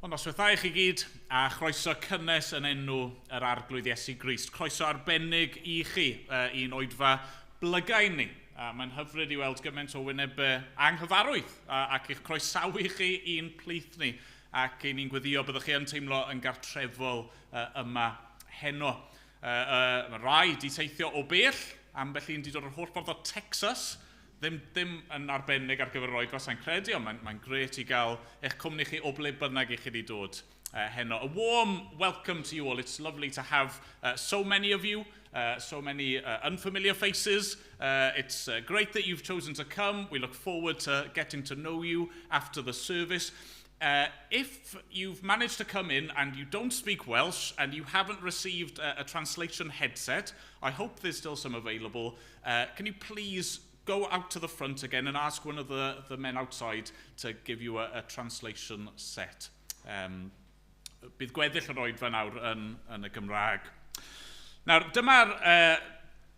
Wel, noswaith dda i chi gyd, a chroeso cynnes yn enw yr Arglwydd Iesu Grist. Croeso arbennig i chi i'n oedfa blygain ni. A mae'n hyfryd i weld gymaint o wynebau anghyfarwydd ac i'ch croesawu chi i'n plith ni. Ac i ni'n gweddio byddwch chi yn teimlo yn gartrefol yma heno. Mae rai di teithio o bell, ambell un di dod o'r holl ffordd o Texas. Ddim yn arbennig ar gyfer yr oedfa, sa'n credu, ond mae'n grêt i gael eich cwmni chi o ble bynnag i chi wedi dod heno. A warm welcome to you all. It's lovely to have so many of you, so many unfamiliar faces. It's great that you've chosen to come. We look forward to getting to know you after the service. If you've managed to come in and you don't speak Welsh and you haven't received a translation headset, I hope there's still some available. Can you please go out to the front again and ask one of the men outside to give you a translation set. Bydd gweddill yr oedfa nawr yn y Gymraeg. Nawr, dyma'r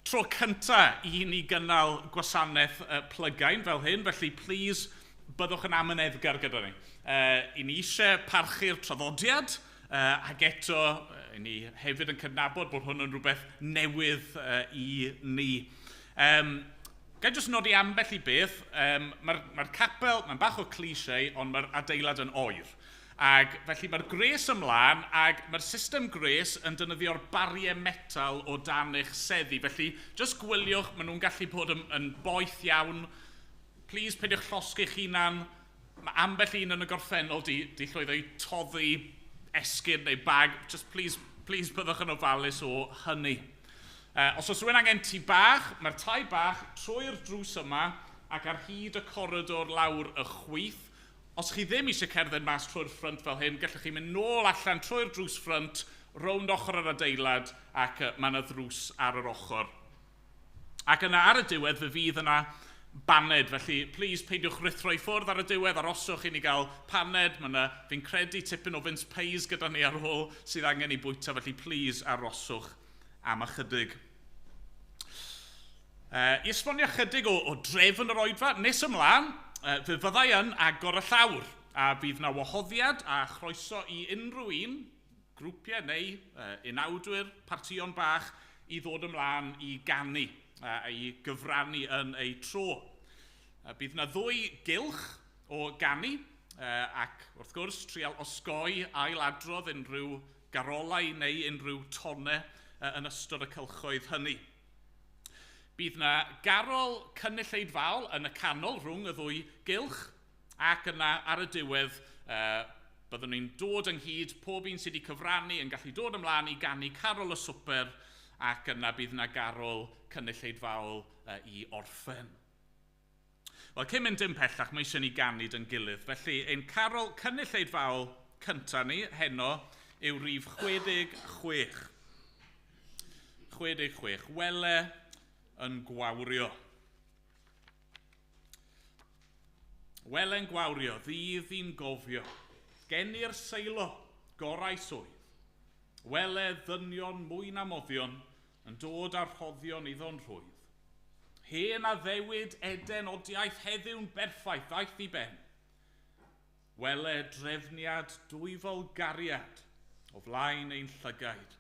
tro cyntaf i ni gynnal gwasanaeth plygain fel hyn, felly please byddwch yn amyneddgar gyda ni. I ni eisiau parchu'r traddodiad, ac eto i ni hefyd yn cydnabod bod hwn yn rhywbeth newydd i ni. Ga i jyst nodi ambell i beth, mae'r capel, mae'n bach o cliché, ond mae'r adeilad yn oer. Ac felly mae'r gres ymlaen, ac mae'r system gres yn defnyddio'r bariau metal o dan eich seddi. Felly, jyst gwyliwch, maen nhw'n gallu bod yn boeth iawn. Please, peidiwch llosgi'ch hunan. Mae ambell un yn y gorffennol di llwyddo i toddi esgyrn neu bag. Just please, please byddwch yn ofalus o hynny. Os oes rhywun angen tŷ bach, mae'r tai bach trwy'r drws yma ac ar hyd y coridor lawr y chwith. Os chi ddim eisiau cerdded mas trwy'r ffrynt fel hyn, gallwch chi mynd nôl allan trwy'r drws ffrynt, rownd ochr yr adeilad, ac mae yna ddrws ar yr ochr. Ac yna ar y diwedd fe fydd yna baned, felly please peidiwch rhuthro i ffwrdd ar y diwedd, aroswch i ni gael paned. Mae yna, fi'n credu, tipyn o mince pies gyda ni ar ôl sydd angen i bwyta, felly please aroswch am ychydig. I esbonio ychydig o drefn yr oedfa, nes ymlaen, fe fyddai yn agor y llawr, a fydd na wahoddiad a chroeso i unrhyw un, grwpiau neu unawdwyr, partïon bach, i ddod ymlaen i ganu a i gyfrannu yn eu tro. Bydd na ddwy gylch o ganu, ac wrth gwrs, trial osgoi ailadrodd unrhyw garolau neu unrhyw tonau yn ystod y cylchoedd hynny. Bydd na garol cynulleidfaol yn y canol rhwng y ddwy gylch, ac yna ar y diwedd byddwn ni'n dod ynghyd, pob un sydd wedi cyfrannu yn gallu dod ymlaen i ganu carol y swper, ac yna bydd na garol cynulleidfaol i orffen. Wel, cyn mynd dim pellach, mae eisiau ni ganu dy'n gilydd. Felly, ein carol cynulleidfaol cyntaf ni heno yw rhif 66. 66. Wele yn gwawrio. Wele'n gwawrio, ddydd i'n gofio. Geni'r seilo, gorau swydd. Wele ddynion mwy na moddion yn dod â'r rhoddion iddo'n rhwydd. Hen addewid Eden odiaeth heddiw'n berffaith ddaeth i ben. Wele drefniad dwyfol gariad o flaen ein llygaid,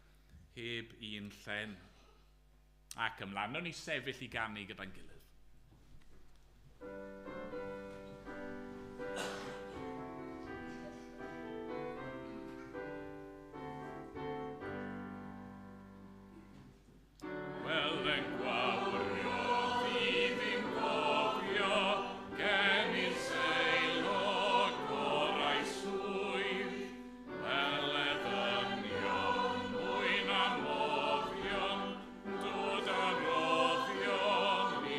heb un llen. Ac ymlaen, nawn ni sefyll i ganu gyda'n gilydd. Wele'n gwawrio, ddydd i'n gofio, geni'r seilo gorau swydd. Wele ddynion mwy na moddion, dod â rhoddion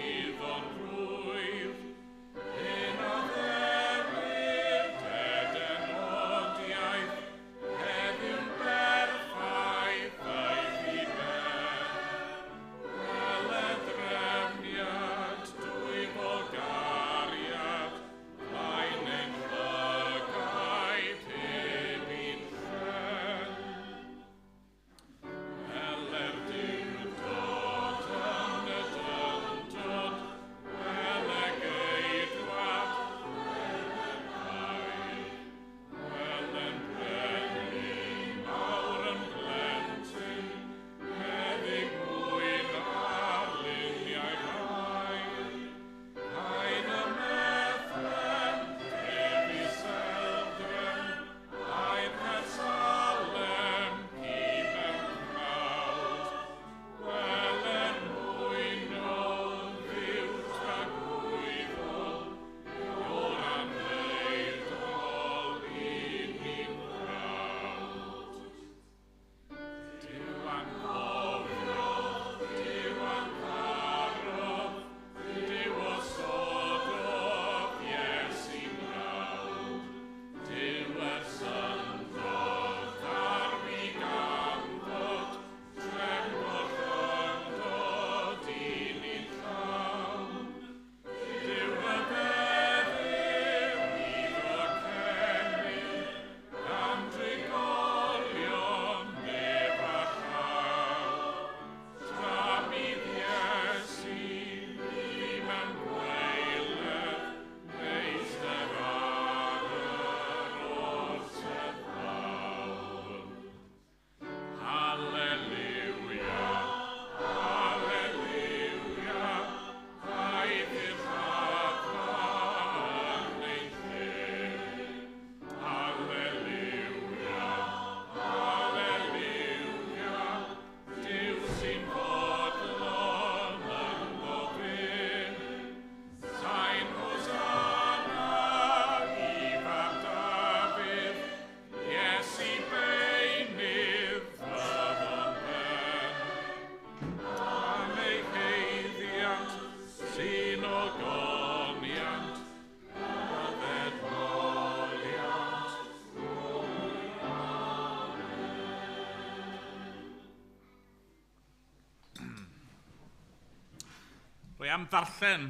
Rwy am ddarllen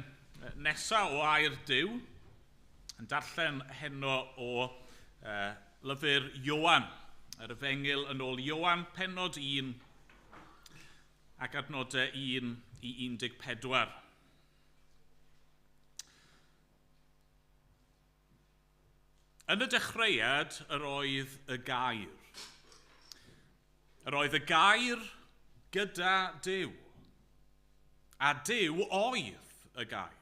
nesaf o air Duw, yn darllen heno o lyfr Ioan, yr Efengyl yn ôl Ioan, pennod 1 ac adnodau 1 i 14. Yn y dechreuad yr oedd y gair. Yr oedd y gair gyda Duw. A Duw oedd y gair.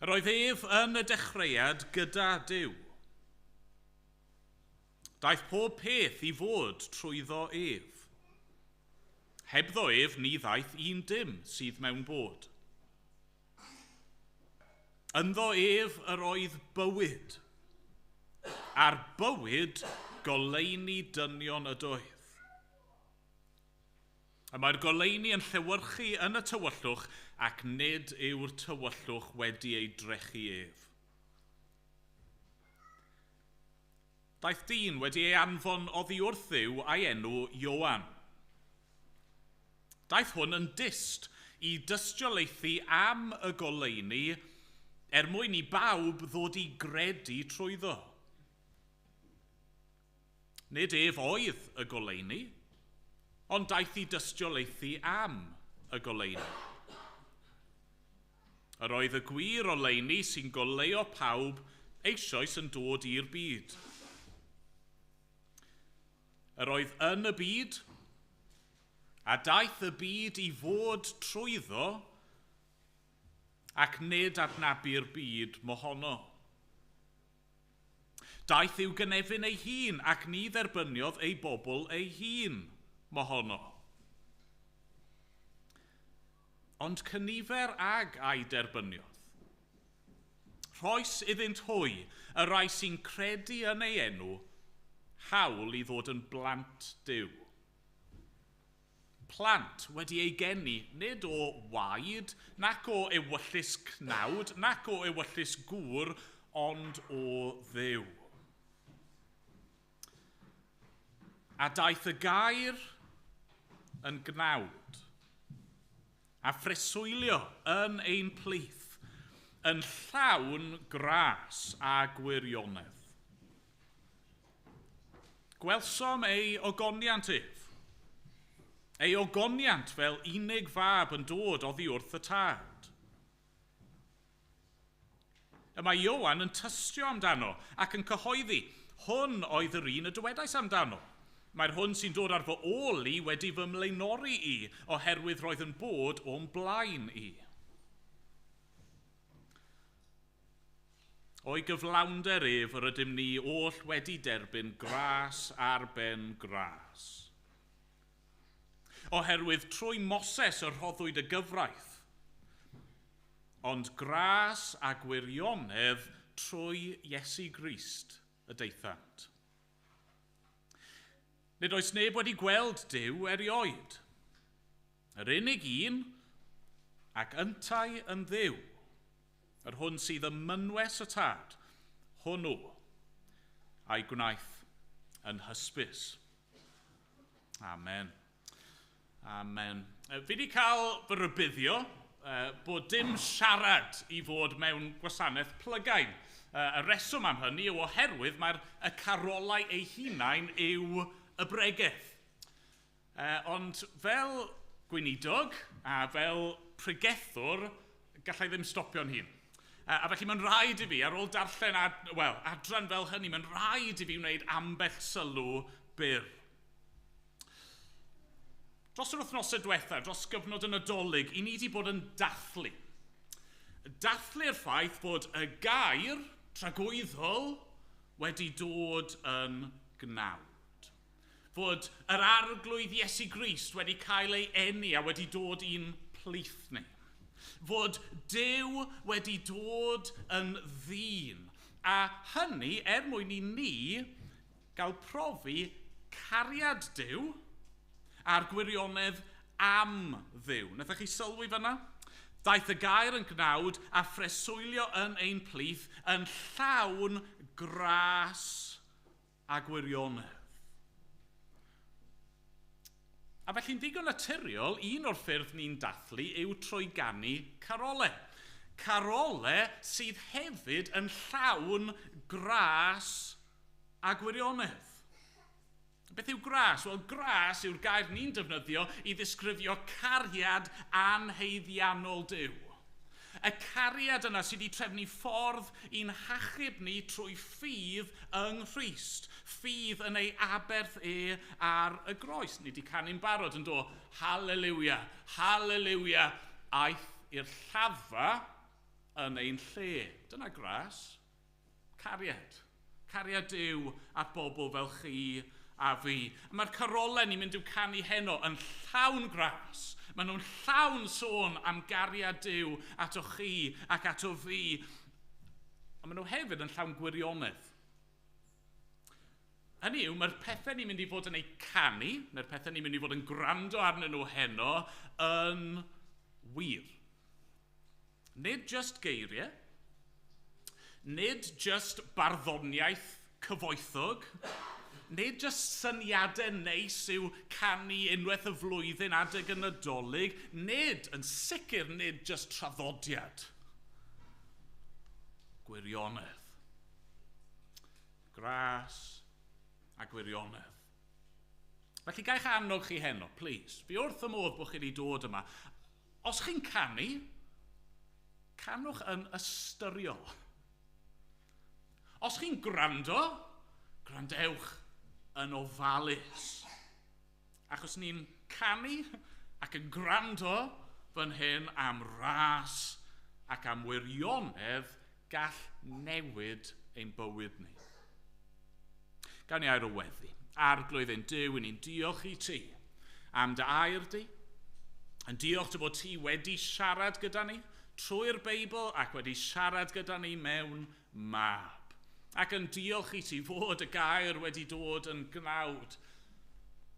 Yr oedd ef yn y dechreuad gyda Duw. Daeth pob peth i fod trwyddo ef. Hebddo ef ni ddaeth un dim sydd mewn bod. Ynddo ef yr oedd bywyd, a'r bywyd goleuni dynion ydoedd. A mae'r goleuni yn llewyrchu yn y tywyllwch ac nid yw'r tywyllwch wedi ei drechu ef. Daeth dyn wedi ei anfon oddi wrth Dduw a'i enw Ioan. Daeth hwn yn dyst i dystiolaethu am y goleuni er mwyn i bawb ddod i gredu trwyddo. Nid ef oedd y goleuni, ond daeth i dystiolaethu am y goleuni. Yr oedd y gwir oleuni sy'n goleuo pawb eisoes yn dod i'r byd. Yr oedd yn y byd, a daeth y byd i fod trwyddo, ac nid adnabu'r byd mohono. Daeth i'w gynefin ei hun, ac ni dderbyniodd ei bobl ei hun mohono. Ond cynifer ag a'i derbyniodd. Rhoes iddynt hwy, y rhai sy'n credu yn ei enw, hawl i ddod yn blant Duw. Plant wedi ei geni nid o waed, nac o ewyllys cnawd, nac o ewyllys gŵr, ond o Dduw. A daeth y gair yn gnawd a phreswylio yn ein plith, yn llawn gras a gwirionedd. Gwelsom ei ogoniant ef, ei ogoniant fel unig fab yn dod oddi wrth y tad. Y mae Ioan yn tystio amdano ac yn cyhoeddi, hwn oedd yr un y dywedais amdano. Mae'r hwn sy'n dod ar fy ôl i wedi fy mlaenori i, oherwydd roedd yn bod o'm blaen i. O'i gyflawnder ef yr ydym ni oll wedi derbyn gras ar ben gras. Oherwydd trwy Moses y rhoddwyd y gyfraith, ond gras a gwirionedd trwy Iesu Grist y daethant. Nid oes neb wedi gweld Duw erioed. Yr unig un ac yntau yn Dduw, yr hwn sydd ym mynwes y tad, hwnnw a'i gwnaeth yn hysbys. Amen. Amen. Fi wedi cael fy rhybuddio bod dim siarad i fod mewn gwasanaeth plygain. Y reswm am hynny yw oherwydd mae'r y carolau eu hunain yw y bregeth. Ond fel gweinidog a fel pregethwr, gallai ddim stopio'n hun. A felly mae'n rhaid i fi, ar ôl darllen adran fel hynny, mae'n rhaid i fi wneud ambell sylw byr. Dros yr wythnosau diwethaf, dros gyfnod y Nadolig, i ni wedi bod yn dathlu. Dathlu'r ffaith bod y gair tragwyddol wedi dod yn gnawd. Fod yr arglwydd Iesu Grist wedi cael ei eni a wedi dod i'n plith ni. Fod Duw wedi dod yn ddyn. A hynny er mwyn i ni gael profi cariad Duw a'r gwirionedd am Dduw. Wnaethoch chi sylwi fyna? Daeth y gair yn gnawd a phreswylio yn ein plith yn llawn gras a gwirionedd. A felly'n ddigon naturiol, un o'r ffyrdd ni'n dathlu yw trwy ganu carolau. Carolau sydd hefyd yn llawn gras a gwirionedd. Beth yw gras? Wel, gras yw'r gair ni'n defnyddio i ddisgrifio cariad anhaeddiannol Duw. Y cariad yna sydd wedi trefnu ffordd i'n hachub ni trwy ffydd yng Nghrist. Ffydd yn ei aberth e ar y groes. Ni wedi canu'n barod yn do, haleluia, haleluia, aeth i'r lladdfa yn ein lle. Dyna gras. Cariad. Cariad Duw at bobl fel chi a fi. A mae'r carolau ni'n mynd i'w canu heno yn llawn gras. Maen nhw'n llawn sôn am gariad Duw ato chi ac ato fi. A maen nhw hefyd yn llawn gwirionedd. Hynny yw, mae'r pethau ni'n mynd i fod yn eu canu, neu'r pethau ni'n mynd i fod yn gwrando arnyn nhw heno, yn wir. Nid just geiriau, nid just barddoniaeth cyfoethog, nid just syniadau neis yw canu unwaith y flwyddyn adeg y Nadolig, nid, yn sicr nid just traddodiad. Gwirionedd. Gras a gwirionedd. Felly gaich annog chi heno, please. Fi wrth y modd bod chi wedi dod yma. Os chi'n canu, canwch yn ystyriol. Os chi'n gwrando, gwrandewch yn ofalus. Achos ni'n canu ac yn gwrando fan hyn am ras ac am wirionedd gall newid ein bywyd ni. Gawn ni air o weddi. Arglwydd ein Duw, ni'n diolch i ti am dy air di. Yn diolch dy bod ti wedi siarad gyda ni trwy'r Beibl ac wedi siarad gyda ni mewn mab. Ac yn diolch i ti fod y gair wedi dod yn gnawd.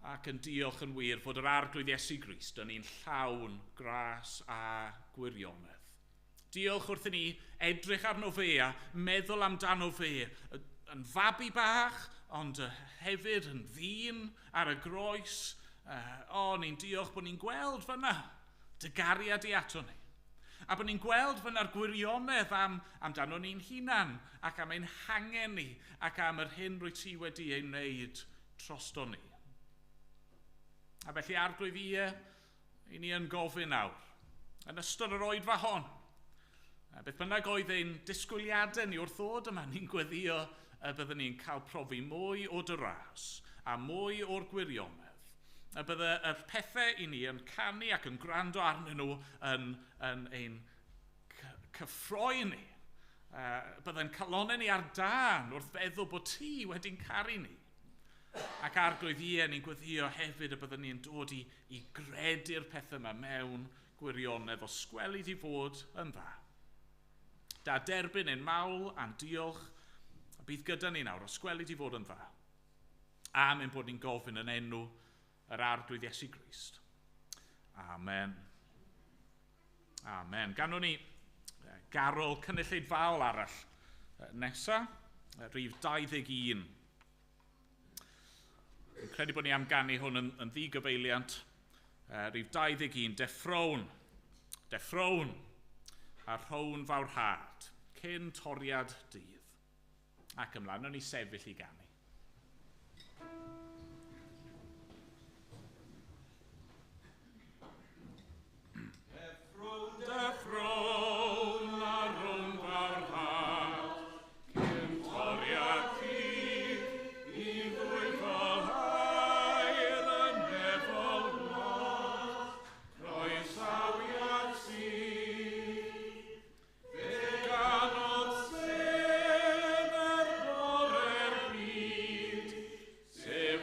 Ac yn diolch yn wir fod yr Arglwydd Iesu Grist yn un llawn gras a gwirionedd. Diolch wrth i ni edrych arno fe a meddwl amdano fe yn fabi bach, ond hefyd yn ddyn ar y groes. O, ni'n diolch bod ni'n gweld fyna dy gariad i ato ni. A bod ni'n gweld fyna'r gwirionedd amdano ni'n hunan ac am ein hangen ni ac am yr hyn rwy ti wedi ei wneud drosto ni. A felly Arglwydd ie, i ni yn gofyn nawr, yn ystod yr oedfa hon, a beth bynnag oedd ein disgwyliadau ni wrth ddod yma, ni'n gweddio y byddwn ni'n cael profi mwy o dy ras a mwy o'r gwirionedd. Y bydde y pethau i ni yn canu ac yn gwrando arnyn nhw yn ein cyffroi ni. Bydde'n calonnau ni ar dân wrth feddwl bod ti wedi'n caru ni. Ac Arglwydd ie, ni'n gweddio hefyd y byddwn ni'n dod i gredu'r pethau yma mewn gwirionedd o sgwelu di fod yn dda. Da derbyn ein mawl a'n diolch, a bydd gyda ni nawr o sgwelu di fod yn dda. Am ein bod ni'n gofyn yn enw yr Arglwydd Iesu Grist. Amen. Amen. Ganwn ni garol cynulleidfaol arall nesa, rhif 21. Dwi'n credu bod ni am ganu hwn yn ddigyfeiliant. Rhif 21, deffrown, deffrown, a rhown fawr had, cyn toriad dydd. Ac ymlaen, o'n i sefyll i ganu. Deffrown, deffrown, a rhown fawr had, cyn toriad dydd, i ddwyfol hael yn nefol wlad, croesawiad sydd. Fe ganodd sêr er bore'r byd, sef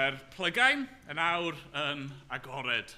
Mae'r plygain yn awr yn agored.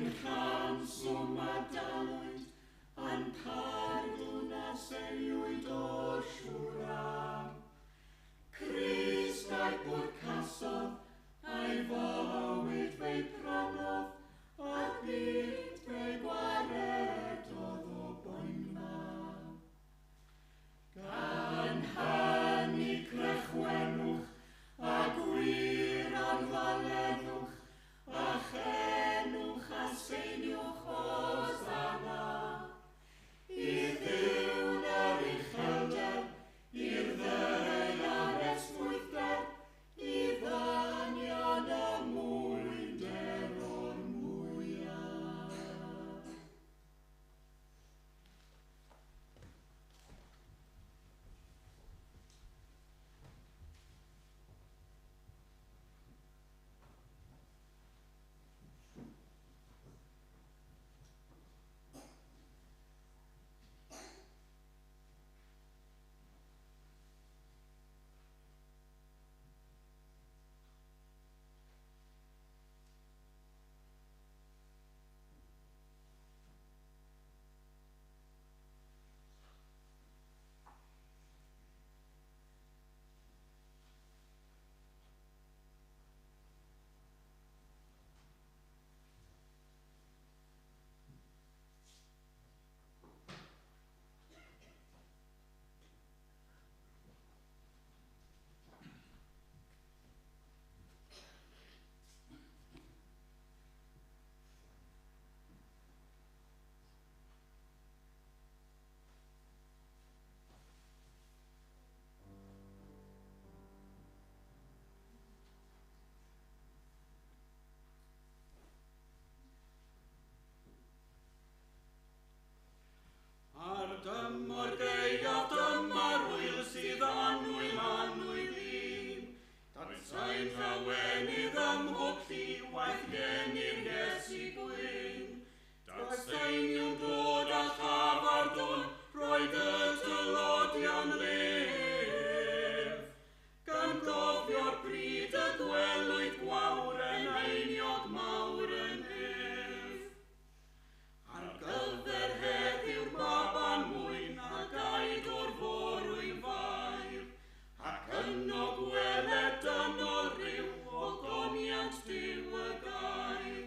Ein rhanswm a dalwyd, a'n pardwn a seliwyd o siwra. Crist a'i bwrcasodd, a'i fywyd fe'i prynodd, a'r byd fe'i gwaredodd o boenfa. Gan hynny crechwenwch, a gwir arddaleddwch, a chenwch a seiniwch Hosanna. I Dduw'n yr uchelder, i'r ddaear esmwythder, i ddynion y mwynder o'r mwyaf. Ar dymor gaeaf dyma'r ŵyl sydd annwyl annwyl i. Datsain llawenydd ym mhob lliwaith genny'r Iesu gwyn. Datseiniwn dod a llafar dwn, roed y tylodion lef. Gan gofio'r pryd y gwelwyd gwawr yn einiog mawr yn ef. Ar gyfer heddiw'r baban mwyn a gaed o'r forwyn fair, ac yno gweled dynol ryw o goniant Duw y gair.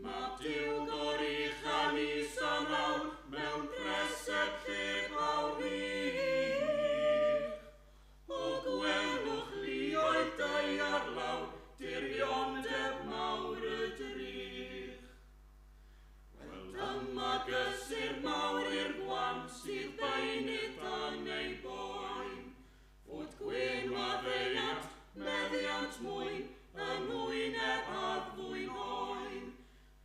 Mab Duw goruchaf is am awr mewn preseb lle pawr wych. O gwelwch luoedd daear lawr, diriondeb mawr y drych. Wel dyma gysur mawr i'r gwan sydd beunydd dan ei boen, fod gwyn maddeuant, meddiant mwyn, yn wyneb addfwyn oen.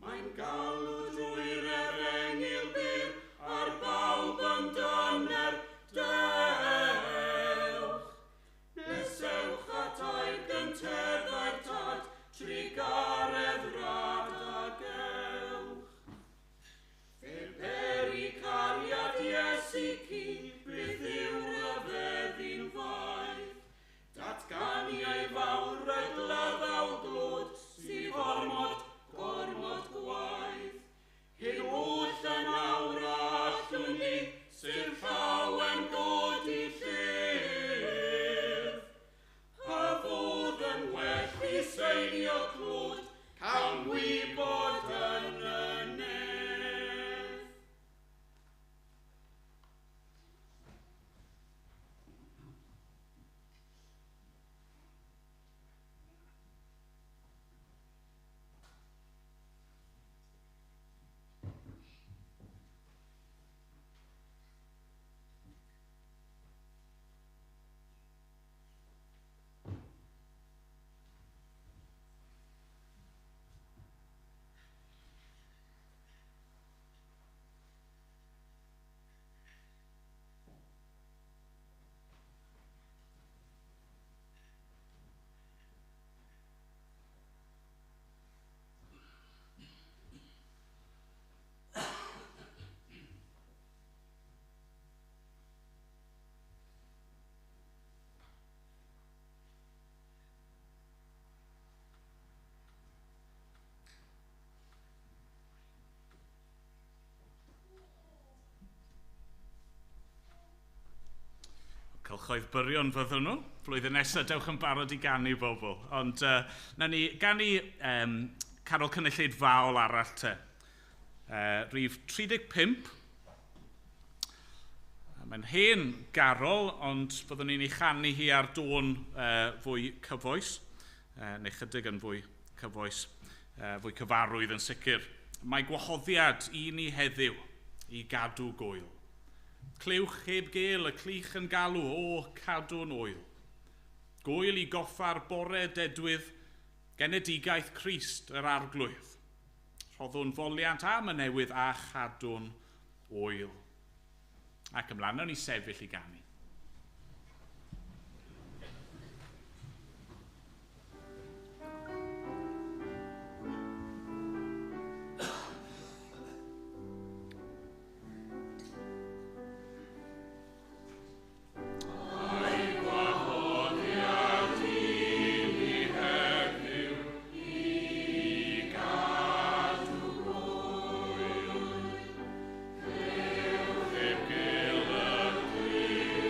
Mae'n galw drwy'r efengyl byr, ar bawb yn dyner, dewch. Nesewch at air gynteddau'r tad, trugaredd rad a gewch. Fe beri cariad Iesu ci, beth yw rhyfeddu'n faith. Datganiau fawr rhaid lyddaw glod, sydd ormod, gormod gwaith. Hyn oll yn awr allwn ni, sy'n llawen godi llef. A fodd yn well i seinio clod, cawn wybod yn y nef. Cylchoedd byrion fyddwn nhw. Flwyddyn nesaf, dewch yn barod i ganu bobl. Ond na ni ganu carol cynulleidfaol arall te. Rhif 35. Mae'n hen garol, ond fyddwn ni'n ei chanu hi ar dôn fwy cyfoes, neu chydig yn fwy cyfoes, fwy cyfarwydd yn sicr. Mae gwahoddiad i ni heddiw i gadw gwyl. Clywch heb gel y clych yn galw, o cadw'n wyl. Gwyl i goffa'r bore dedwydd, genedigaeth Crist yr arglwydd. Rhoddwn foliant am y newydd a chadw'n wyl. Ac ymlaen, nawn ni sefyll i ganu. Heb gel y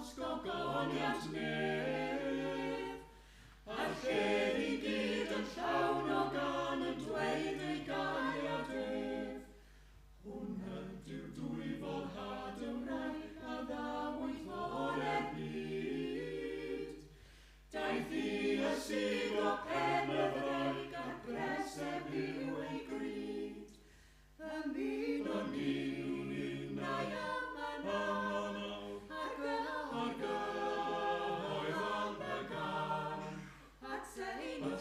dros gogoniant nef, a'r lle i gyd yn llawn o gan yn dweud ei gariad ef. Hwn ydyw dwyfol had y wraig a ddaw wyth fore'r byd. Daeth i ysig o pen y wraig a'r preseb yw ei gryd. Ymuno ninnau yma nawr, ar gyhoedd yn y gan. At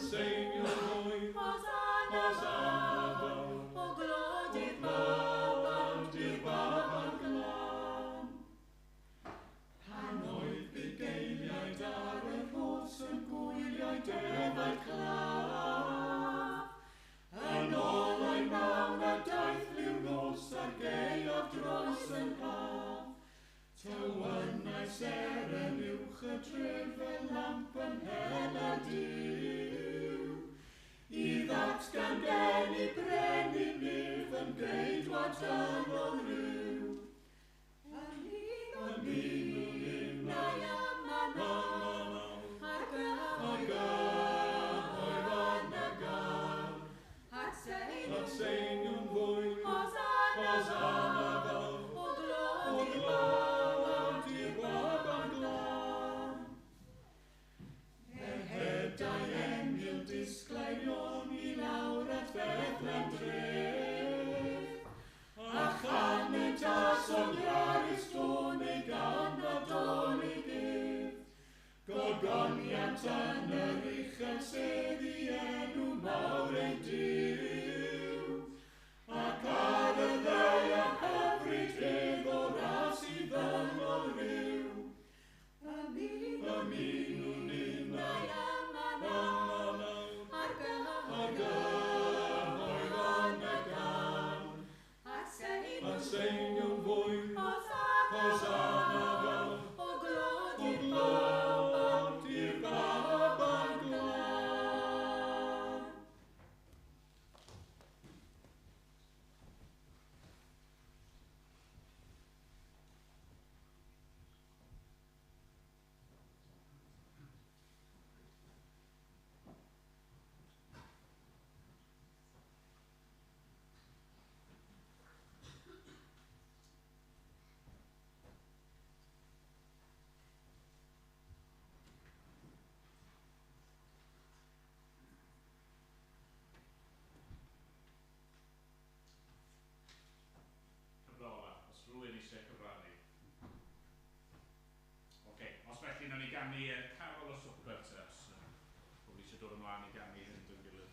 seinio'n fwy, Hosanna fawr, o glod i'r Baban glân. Pan oedd bugeiliaid ar y rhos yn gwyliau defaid claf, yn olau mawn a daeth liw nos a'r gaeaf dros yn haf. Tywynau seren uwch y dref fel lamp yn mhen y Duw, i ddatgan geni brenin ef yn geidwad dynol ryw. Ymuno ninnau yma nawr, ar gyhoedd yn y gan. At seinio'n fwy, Hosanna fawr, o glod i'r Baban glân. Ehedau engyl disglairion i lawr at Bethlehem dref, a chanent a soniarus dôn ei gan Nadolig ef. Gogoniant yn yr uchel sedd i enw mawr ei Duw, ac ar y ddaear hyfryd hedd o ras i ddynol ryw. Ymuno ninnau yma nawr, ar gyhoedd yn y gan. At seinio'n fwy, Hosanna fawr, o glod i'r Baban glân. Cyfle ola, os rhywun eisiau cyfrannu. Oce, os felly, nawn ni ganu carol o swper te, os pobl eisiau dod ymlaen i ganu hyn dy'n gilydd.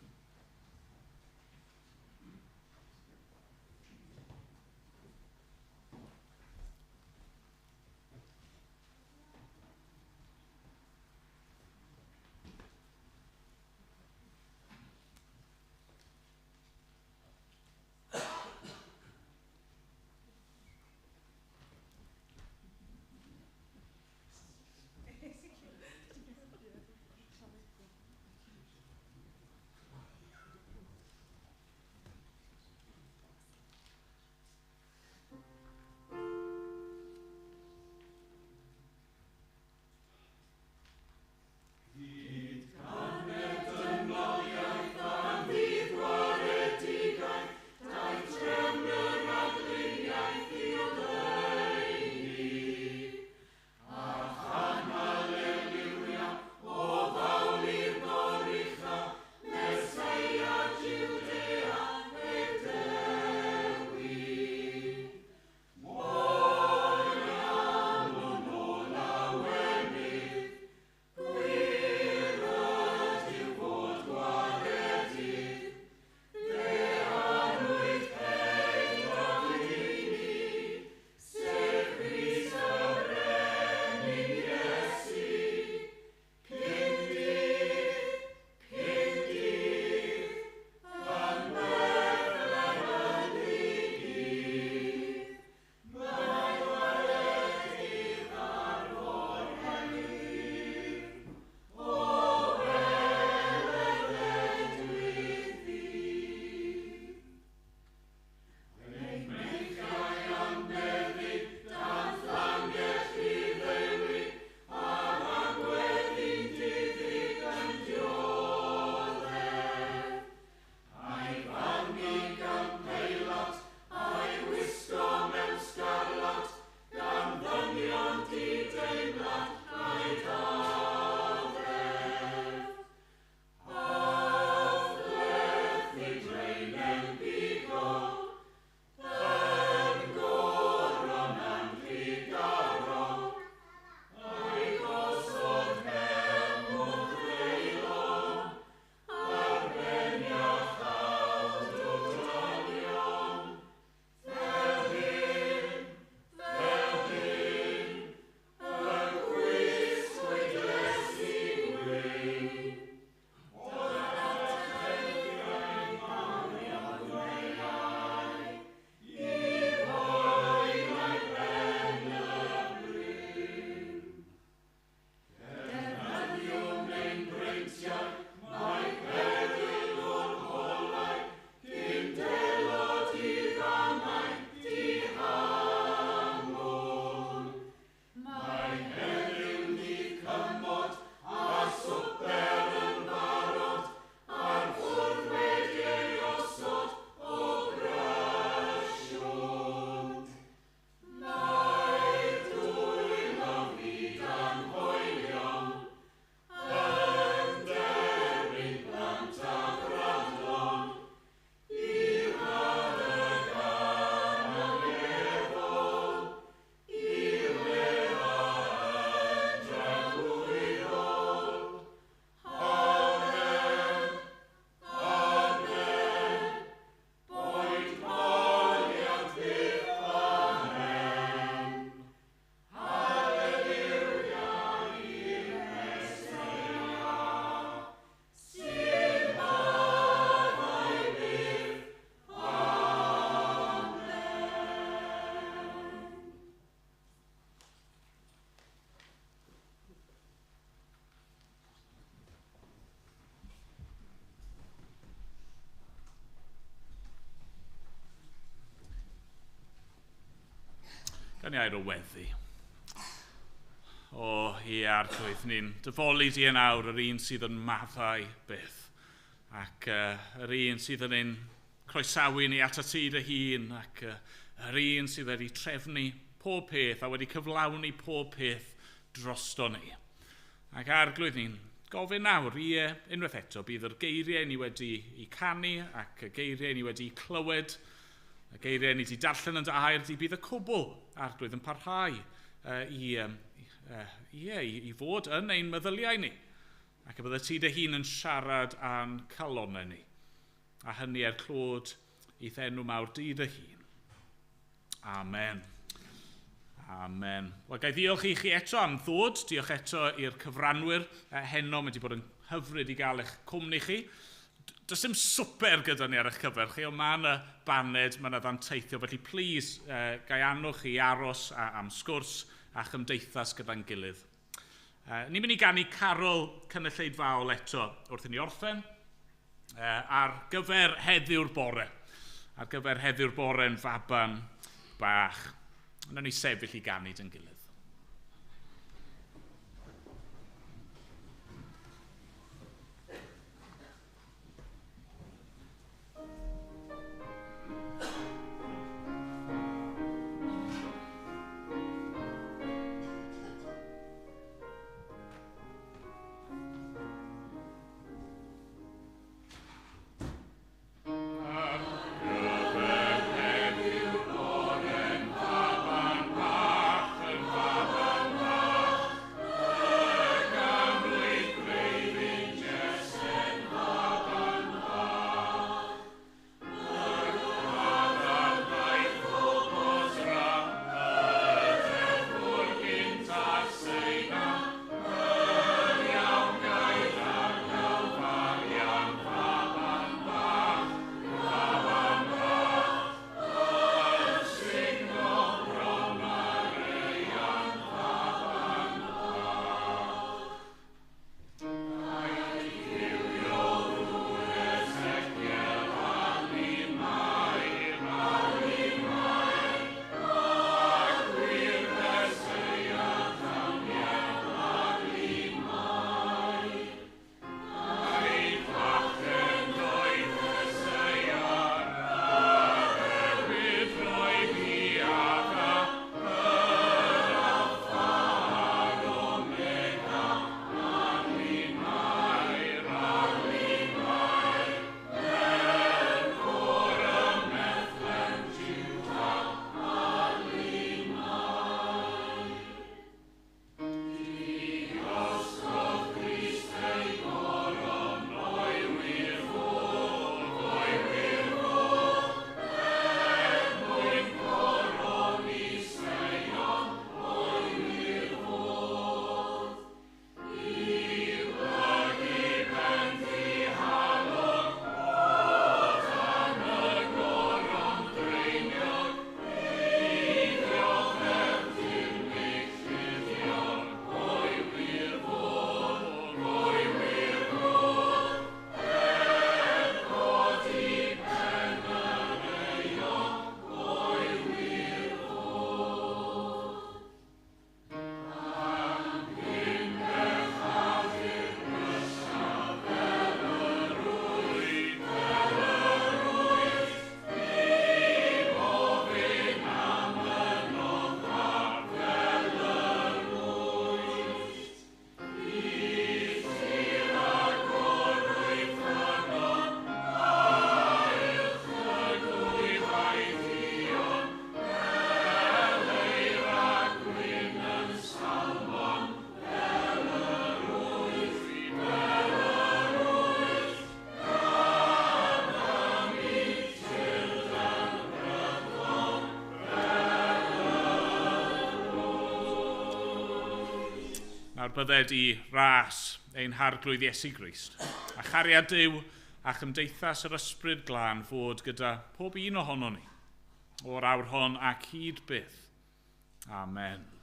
Gawn ni air o weddi. O, ie, Arglwydd, ni'n dy foli di yn awr, yr un sydd yn maddau byth, ac yr un sydd yn ein croesawu ni at ti dy hun, ac yr un sydd wedi trefnu pob peth a wedi cyflawni pob peth drosto ni. Ac Arglwydd, ni'n gofyn nawr, ie, unwaith eto, bydd yr geiriau ni wedi i canu ac y geiriau ni wedi clywed, y geiriau ni wedi darllen yn dy air di, bydd y cwbl, Arglwydd, yn parhau i fod yn ein meddyliau ni, ac y bydde ti dy hun yn siarad â'n calonnau ni, a hynny er clod i'th enw mawr di dy hun. Amen. Amen. Wel, ga i ddiolch i chi eto am ddod. Diolch eto i'r cyfranwyr heno. Mae wedi bod yn hyfryd i gael eich cwmni chi. Does dim swper gyda ni ar eich cyfer chi, ond mae yna baned, mae yna ddanteithio. Felly, plis, ga i annog chi i aros am sgwrs a chymdeithas gyda'n gilydd. Ni'n mynd i ganu carol cynulleidfaol eto wrth i ni orffen ar gyfer heddiw'r bore. Ar gyfer heddiw'r bore yn faban bach. Wnawn ni sefyll i ganu dy'n gilydd. Nawr bydded i ras ein Harglwydd Iesu Grist, a chariad Duw a chymdeithas yr Ysbryd Glân fod gyda pob un ohonon ni, o'r awr hon ac hyd byth. Amen.